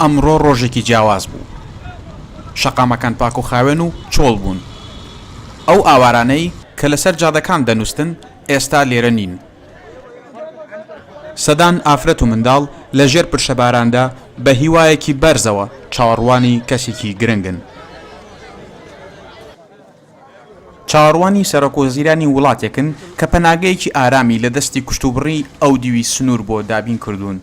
ئەمڕۆ ڕۆژێکی جیاواز بوو. شەقامەکان پاک و خاوێن و چۆڵ بوون. ئەو ئاوارانەی کە لەسەر جادەکان دەنووستن ئێستا لێرە نین. سەدان ئافرەت و منداڵ لە ژێر پرشەباراندا بە هیوایەکی بەرزەوە چاوەڕوانی کەسێکی گرنگن. چاوەڕوانی سەرۆکوەزیرانی وڵاتێکن کە پەناگەیەکی ئارامی لە دەستی کوشتوبڕی ئەودیوی سنوور بۆ دابین کردوون.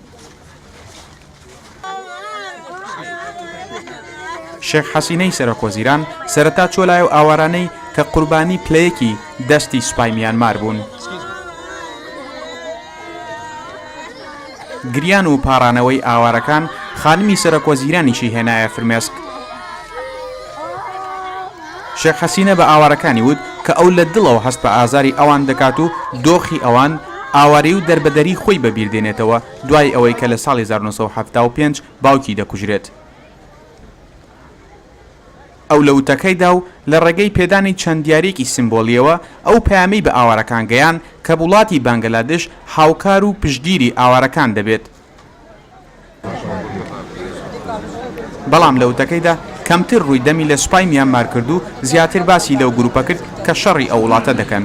شێخ حەسینەی سەرۆکوەزیران سەرەتا چووە لای ئەو ئاوارانەی کە قوربانی پلەیەکی دەستی سوپای میانمار بوون. گریان و پاڕانەوەی ئاوارەکان خانمی سەرۆکوەزیرانیشی هێنایە فرمێسک. شێخ حەسینە بە ئاوارەکانی وت کە ئەو لە دڵەوە هەست بە ئازاری ئەوان دەکات و دۆخی ئەوان، ئاوارەیی و دەربەدەری خۆی بەبیر دێنێتەوە دوای ئەوەی کە لە ساڵی 1975 باوکی دەکوژرێت. ئەو لە وتەکەیدا و لە ڕێگەی پێدانی چەند دیارییەکی سیمبۆلییەوە ئەو پەیامەی بە ئاوارەکان گەیاند کە وڵاتی بەنگلادش هاوکار و پشتگیری ئاوارەکان دەبێت. بەڵام لە وتەکەیدا کەمتر ڕووی دەمی لە سوپای میانمار کرد و زیاتر باسی لەو گروپە کرد کە شەڕی ئەو وڵاتە دەکەن.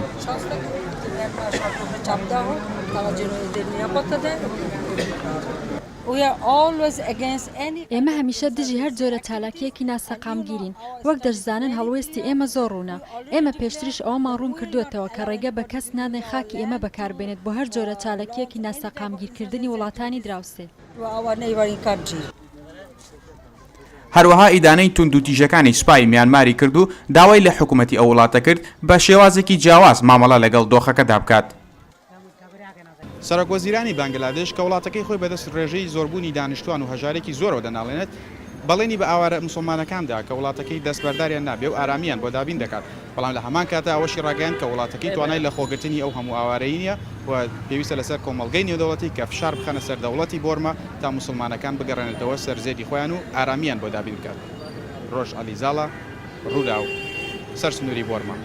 ئێمە هەمیشە دژی هەر جۆرە چالاکییەکی ناسەقامگیرین، وەک دەشزانن هەڵوێستی ئێمە زۆر ڕوونە، ئێمە پێشتریش ئەوەمان ڕوون کردووەتەوە کە ڕێگە بە کەس نادەین خاکی ئێمە بەکاربێنێت بۆ هەر جۆرە چاالکییەکی ناسەقامگیرکردنی وڵاتانی دراوسێ. هەروەها ئیدانەی توندوتیژەکانی سوپای میانماری کرد و داوای لە حکومەتی ئەو وڵاتە کرد بە شێوازێکی جیاواز مامەڵە لەگەڵ دۆخەکەدا بکات. سەرۆکوەزیرانی بەنگلادش کە وڵاتەکەی خۆی بەدەست رێژەی زۆربوونی دانیشتووان و هەژارییەکی زۆرەوە دەناڵێنێت، بەڵێنی بە ئاوارە موسڵمانەکان دا کە وڵاتەکەی دەستبەرداریان نابێ و ئارامییان بۆ دابین دەکات، بەڵام لە هەمان کاتدا ئەوەشی راگەیاند کە وڵاتەکەی توانای لەخۆگرتنی ئەو هەموو ئاوارەی نییە و پێویستە لەسەر کۆمەڵگەی نێودەوڵەتی کە فشار بخەنە سەر دەوڵەتی بۆرما تا موسڵمانەکان بگەڕێنێتەوە سەر زێدی خۆیان و ئارامییان بۆ دابین بکات. رۆژ عەلی زاڵە، رووداو، سەر سنووری بۆرما.